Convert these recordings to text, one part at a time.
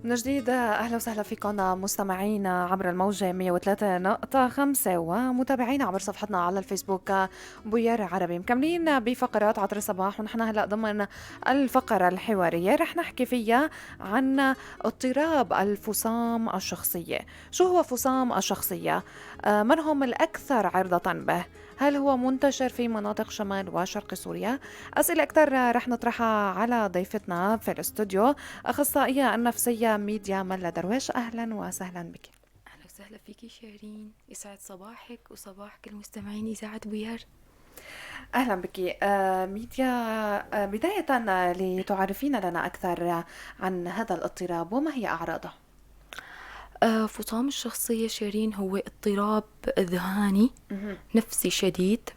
من جديد أهلا وسهلا فيكم مستمعينا عبر الموجة 103.5 ومتابعينا عبر صفحتنا على الفيسبوك بويار عربي. مكملين بفقرات عطر الصباح، ونحن هلأ ضمن الفقرة الحوارية رح نحكي فيها عن اضطراب الفصام الشخصية. شو هو فصام الشخصية؟ من هم الأكثر عرضة به؟ هل هو منتشر في مناطق شمال وشرق سوريا؟ أسئلة أكثر رح نطرحها على ضيفتنا في الاستوديو أخصائية النفسية ميديا ملا درويش. أهلا وسهلا بك. أهلا وسهلا فيكي شيرين، يسعد صباحك وصباح كل مستمعين إذاعة بويار. أهلا بك ميديا. بداية لتعرفين لنا أكثر عن هذا الاضطراب وما هي أعراضه؟ فصام الشخصية شيرين هو اضطراب ذهاني نفسي شديد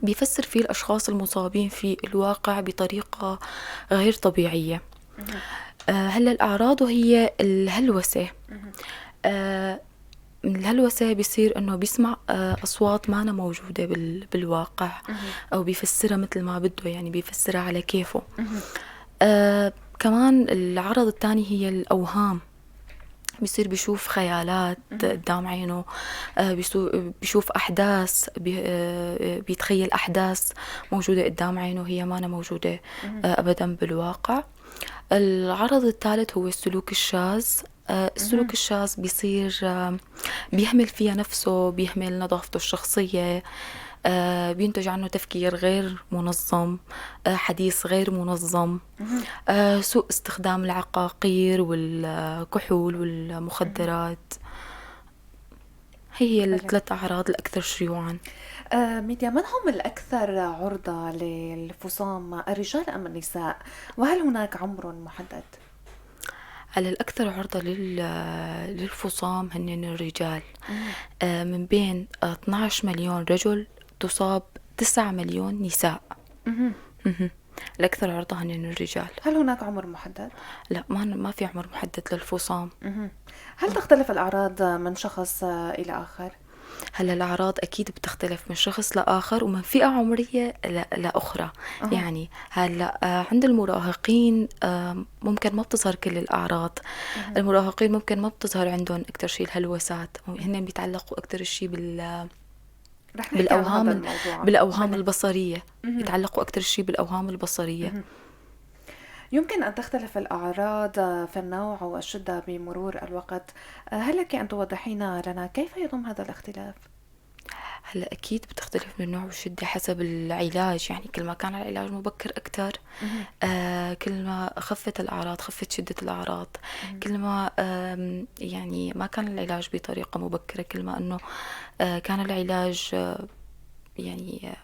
بيفسر فيه الأشخاص المصابين في الواقع بطريقة غير طبيعية. هلا الأعراض هي الهلوسة. من الهلوسة بيصير إنه بيسمع أصوات ما موجودة بالواقع أو بيفسرها مثل ما بده، يعني بيفسرها على كيفه. كمان العرض الثاني هي الأوهام، بيصير بيشوف خيالات قدام عينه، بيشوف أحداث، بيتخيل أحداث موجودة قدام عينه هي ما موجودة أبدا بالواقع. العرض الثالث هو السلوك الشاذ. السلوك الشاذ بيصير بيهمل فيها نفسه، بيهمل نظافته الشخصية، بينتج عنه تفكير غير منظم، حديث غير منظم، سوء استخدام العقاقير والكحول والمخدرات. هي الثلاث أعراض الأكثر شيوعا. ميديا، من هم الأكثر عرضة للفصام، الرجال أم النساء؟ وهل هناك عمر محدد؟ هلا الأكثر عرضة للفصام هن الرجال. من بين 12 مليون رجل تصاب 9 مليون نساء. الأكثر عرضة هن الرجال. هل هناك عمر محدد؟ لا، ما في عمر محدد للفصام. هل تختلف الأعراض من شخص إلى آخر؟ هلا الأعراض أكيد بتختلف من شخص لآخر ومن فئة عمرية لأخرى. يعني هلا عند المراهقين ممكن ما بتظهر كل الأعراض. المراهقين ممكن ما بتظهر عندهم أكثر شيء الهلوسات، هن بيتعلقوا أكثر شيء بالأوهام البصرية. يتعلقوا أكثر شيء بالأوهام البصرية. يمكن أن تختلف الأعراض في النوع والشدة بمرور الوقت. هل لك أن توضحين لنا كيف يتم هذا الاختلاف؟ هلا أكيد بتختلف من النوع والشدة حسب العلاج، يعني كل ما كان العلاج مبكر أكثر، كل ما خفت الأعراض، خفت شدة الأعراض. كل ما يعني ما كان العلاج بطريقة مبكرة، كل ما أنه كان العلاج يعني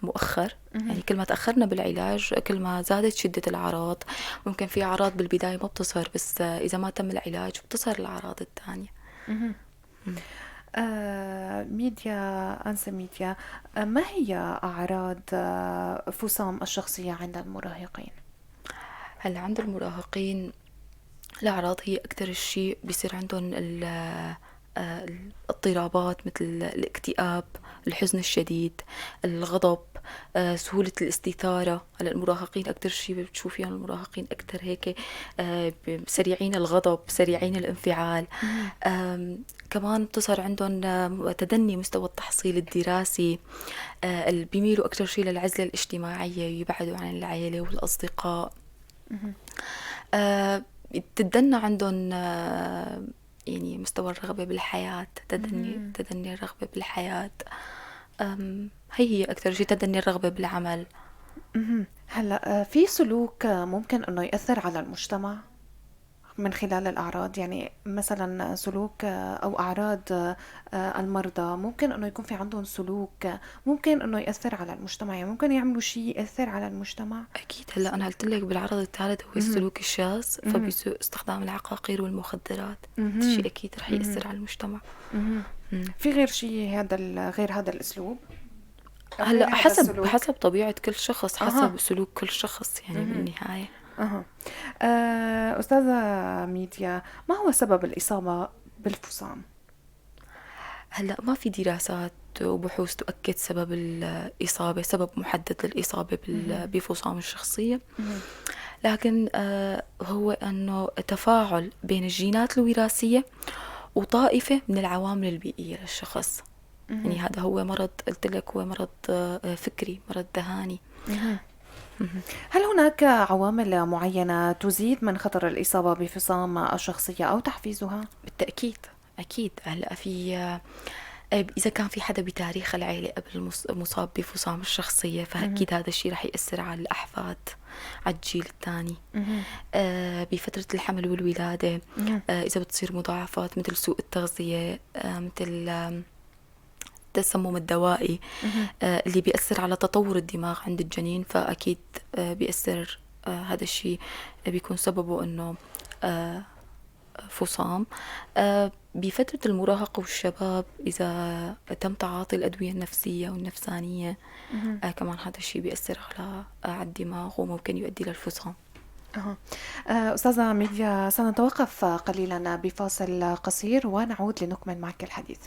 مؤخر. يعني كل ما تأخرنا بالعلاج كل ما زادت شدة الأعراض. ممكن في أعراض بالبداية ما بتظهر، بس إذا ما تم العلاج بتظهر الأعراض الثانية. ميديا، أنسة ميديا، ما هي أعراض فصام الشخصية عند المراهقين؟ هلا عند المراهقين الأعراض هي أكثر شيء بيصير عندهم الاضطرابات مثل الاكتئاب، الحزن الشديد، الغضب، سهولة الاستثارة. هلا المراهقين أكثر شيء بتشوفيهم المراهقين أكثر هيك سريعين الغضب، سريعين الانفعال. كمان بتظهر عندهم تدني مستوى التحصيل الدراسي، بيميلوا أكثر شيء للعزلة الاجتماعية، يبعدوا عن العائلة والأصدقاء. تدنى عندهم يعني مستوى الرغبة بالحياة، تدني الرغبة بالحياة. هي أكثر شيء تدني الرغبة بالعمل. هلا في سلوك ممكن أنه يأثر على المجتمع من خلال الأعراض؟ يعني مثلا سلوك أو أعراض المرضى ممكن أنه يكون في عندهم سلوك ممكن أنه يأثر على المجتمع، يعني ممكن يعملوا شيء يأثر على المجتمع. أكيد. هلا أنا قلت لك بالعرض الثالث هو السلوك الشاذ، فبيسوء استخدام العقاقير والمخدرات، شيء أكيد رح يأثر على المجتمع. في غير شيء هذا غير هذا الأسلوب؟ هلا حسب طبيعة كل شخص، حسب سلوك كل شخص يعني بالنهاية. أستاذة ميديا، ما هو سبب الإصابة بالفصام؟ هلا ما في دراسات وبحوث تؤكد سبب الإصابة، سبب محدد للإصابة بفصام الشخصية. لكن هو أنه تفاعل بين الجينات الوراثية وطائفة من العوامل البيئية للشخص. يعني هذا هو مرض، قلت لك هو مرض فكري، مرض ذهاني. هل هناك عوامل معينة تزيد من خطر الإصابة بفصام الشخصية أو تحفيزها؟ بالتأكيد، أكيد. هلأ في إذا كان في حدا بتاريخ العيلة قبل مصاب بفصام الشخصية، فأكيد هذا الشيء رح يأثر على الأحفاد، على الجيل الثاني. بفترة الحمل والولادة، إذا بتصير مضاعفات مثل سوء التغذية، مثل التسمم الدوائي، اللي بيأثر على تطور الدماغ عند الجنين، فأكيد بيأثر، هذا الشيء بيكون سببه إنه فصام. بفترة المراهقة والشباب إذا تم تعاطي الأدوية النفسية والنفسانية، كمان هذا الشيء بيأثر على الدماغ وممكن يؤدي للفصام. أستاذة ميديا، سنتوقف قليلا بفاصل قصير ونعود لنكمل معك الحديث.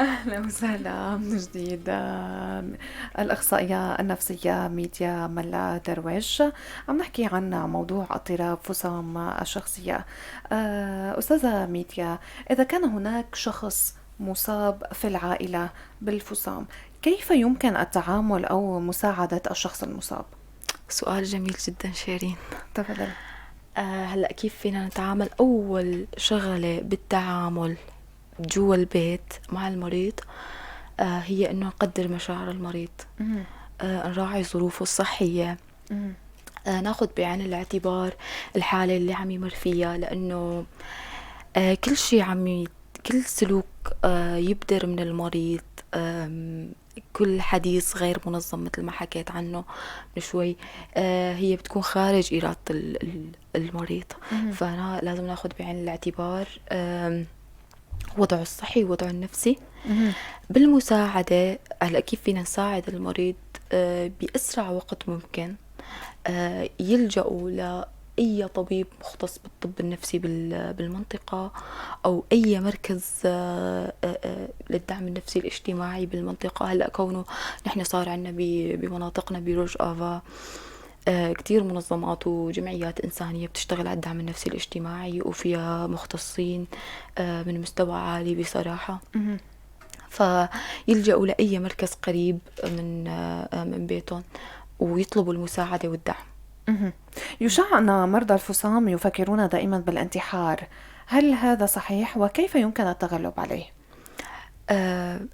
أهلا وسهلا من جديد. الأخصائية النفسية ميديا ملا درويش، عم نحكي عن موضوع اضطراب فصام الشخصية. أستاذة ميديا، إذا كان هناك شخص مصاب في العائلة بالفصام، كيف يمكن التعامل أو مساعدة الشخص المصاب؟ سؤال جميل جدا شيرين. تفضل. هلأ كيف فينا نتعامل؟ أول شغلة بالتعامل جوا البيت مع المريض هي إنه نقدر مشاعر المريض، نراعي ظروفه الصحية، ناخذ بعين الاعتبار الحالة اللي عم يمر فيها، لأنه كل شيء عم كل سلوك يبدر من المريض، كل حديث غير منظم مثل ما حكيت عنه من شوي، هي بتكون خارج إرادة المريض. فأنا لازم ناخذ بعين الاعتبار، وضعه الصحي ووضعه النفسي. بالمساعدة، هلا كيف فينا نساعد المريض؟ بأسرع وقت ممكن يلجأوا لأي طبيب مختص بالطب النفسي بالمنطقة، أو أي مركز للدعم النفسي الاجتماعي بالمنطقة. هلأ كونه نحن صار عنا بمناطقنا بروج آفا كتير منظمات وجمعيات إنسانية بتشتغل على الدعم النفسي الاجتماعي، وفيها مختصين من مستوى عالي بصراحة. فيلجأوا لأي مركز قريب من بيتهم ويطلبوا المساعدة والدعم. يشاع أن مرضى الفصام يفكرون دائما بالانتحار، هل هذا صحيح وكيف يمكن التغلب عليه؟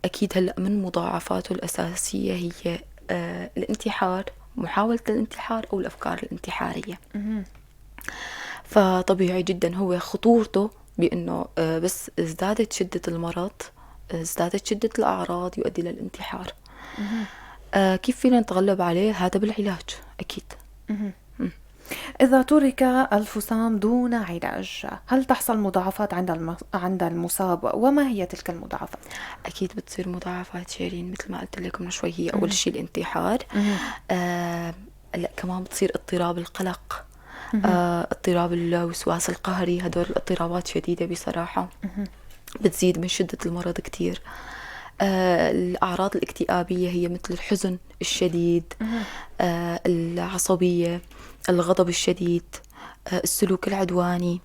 أكيد. هلأ من مضاعفاته الأساسية هي الانتحار، محاولة الانتحار أو الأفكار الانتحارية. فطبيعي جدا هو خطورته بأنه بس ازدادت شدة المرض، ازدادت شدة الأعراض، يؤدي للانتحار. كيف فينا نتغلب عليه؟ هذا بالعلاج أكيد. إذا ترك الفصام دون علاج، هل تحصل مضاعفات عند المصاب؟ وما هي تلك المضاعفات؟ أكيد بتصير مضاعفات شيرين، مثل ما قلت لكم من شوي، هي أول شيء الانتحار. لا، كمان بتصير اضطراب القلق، اضطراب الوسواس القهري. هدول الاضطرابات شديدة بصراحة، بتزيد من شدة المرض كتير. الأعراض الاكتئابية هي مثل الحزن الشديد، العصبية، الغضب الشديد، السلوك العدواني.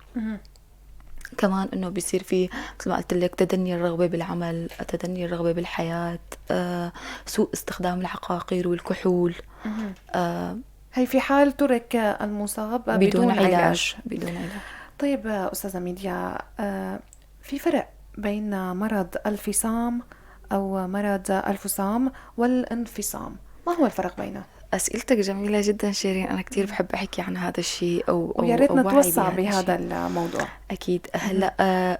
كمان إنه بيصير في مثل ما قلت لك تدني الرغبة بالعمل، تدني الرغبة بالحياة، سوء استخدام العقاقير والكحول. هي في حال ترك المصاب بدون علاج. بدون علاج. أستاذة ميديا، في فرق بين مرض الفصام أو مرض الفصام والانفصام، ما هو الفرق بينه؟ أسئلتك جميلة جدا شيرين، أنا كتير بحب أحكي عن هذا الشيء ويا ريت أو وعي نتوسع بهذا بهذا الشيء. الموضوع. أكيد. هلأ،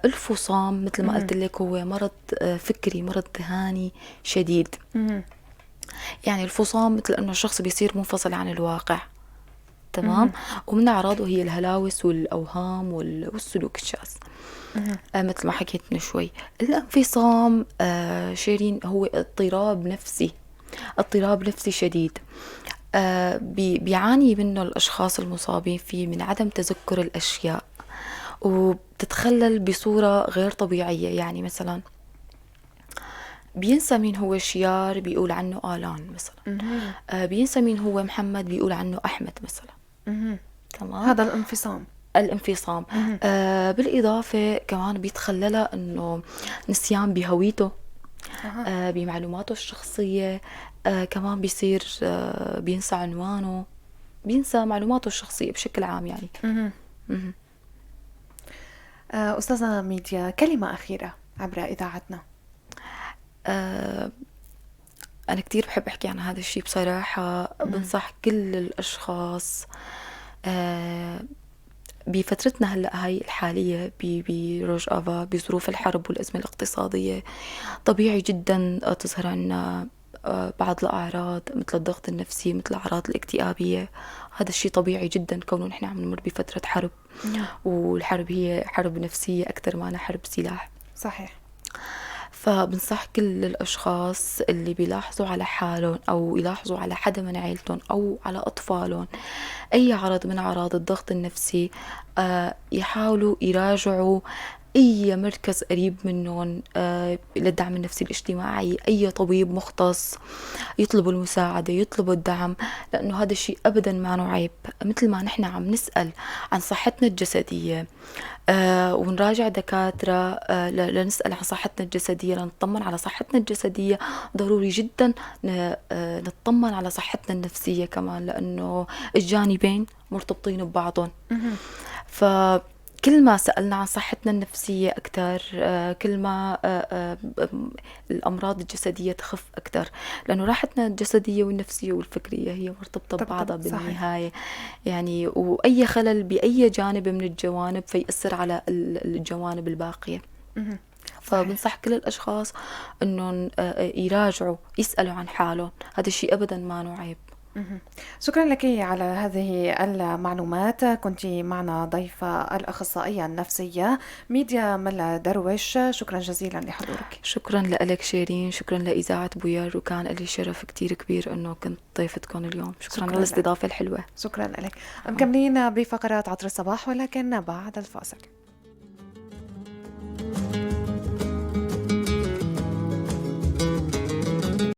الفصام مثل ما قلت لك هو مرض فكري، مرض ذهاني شديد. الفصام مثل أنه الشخص بيصير منفصل عن الواقع، تمام؟ ومن أعراضه هي الهلاوس والأوهام والسلوك الشاذ. مثل ما حكيت من شوي. الانفصام، شيرين هو اضطراب نفسي، اضطراب نفسي شديد. بيعاني منه الأشخاص المصابين فيه من عدم تذكر الأشياء، وبتتخلل بصورة غير طبيعية. مثلا بينسى مين هو شيار بيقول عنه آلان مثلا. بينسى مين هو محمد بيقول عنه أحمد مثلا. تمام؟ هذا الانفصام. الانفصام. بالإضافة كمان بيتخللها إنه نسيان بهويته، بمعلوماته الشخصية. كمان بينسى عنوانه، بينسى معلوماته الشخصية بشكل عام. أستاذة ميديا، كلمة أخيرة عبر إذاعتنا. أنا كتير بحب أحكي عن هذا الشيء بصراحة. بنصح كل الأشخاص بفترتنا هلأ هاي الحالية بروج آفا، بظروف الحرب والأزمة الاقتصادية، طبيعي جدا تظهر عنا بعض الأعراض مثل الضغط النفسي، مثل الأعراض الاكتئابية. هذا الشيء طبيعي جدا كونه نحن عم نمر بفترة حرب، والحرب هي حرب نفسية أكثر ما أنها حرب سلاح. فبنصح كل الأشخاص اللي بيلاحظوا على حالهم أو يلاحظوا على حدا من عيلتهم أو على أطفالهم أي عرض من أعراض الضغط النفسي، يحاولوا يراجعوا أي مركز قريب منهم للدعم النفسي الاجتماعي، أي طبيب مختص، يطلبوا المساعدة، يطلبوا الدعم، لأنه هذا الشيء أبدا ما نوع عيب. مثل ما نحن عم نسأل عن صحتنا الجسدية، ونراجع دكاترة، لنسأل عن صحتنا الجسدية، لنطمن على صحتنا الجسدية، ضروري جدا نطمن على صحتنا النفسية كمان، لأنه الجانبين مرتبطين ببعضهم. فكل ما سألنا عن صحتنا النفسية أكثر، كل ما الأمراض الجسدية تخف أكثر، لأنه راحتنا الجسدية والنفسية والفكرية هي مرتبطة ببعضها بالنهاية. وأي خلل بأي جانب من الجوانب فيأثر على الجوانب الباقية. فبنصح كل الأشخاص أنهم يراجعوا، يسألوا عن حالهم، هذا الشيء أبدا ما نوع عيب. شكرا لك على هذه المعلومات. كنت معنا ضيفة الأخصائية النفسية ميديا ملا درويش، شكرا جزيلا لحضورك. شكرا لك شيرين، شكرا لإذاعة بويار، وكان لي شرف كتير كبير أنه كنت ضيفتكم اليوم. شكرا على الاستضافة الحلوة. شكرا لك. مكملين بفقرات عطر الصباح ولكن بعد الفاصل.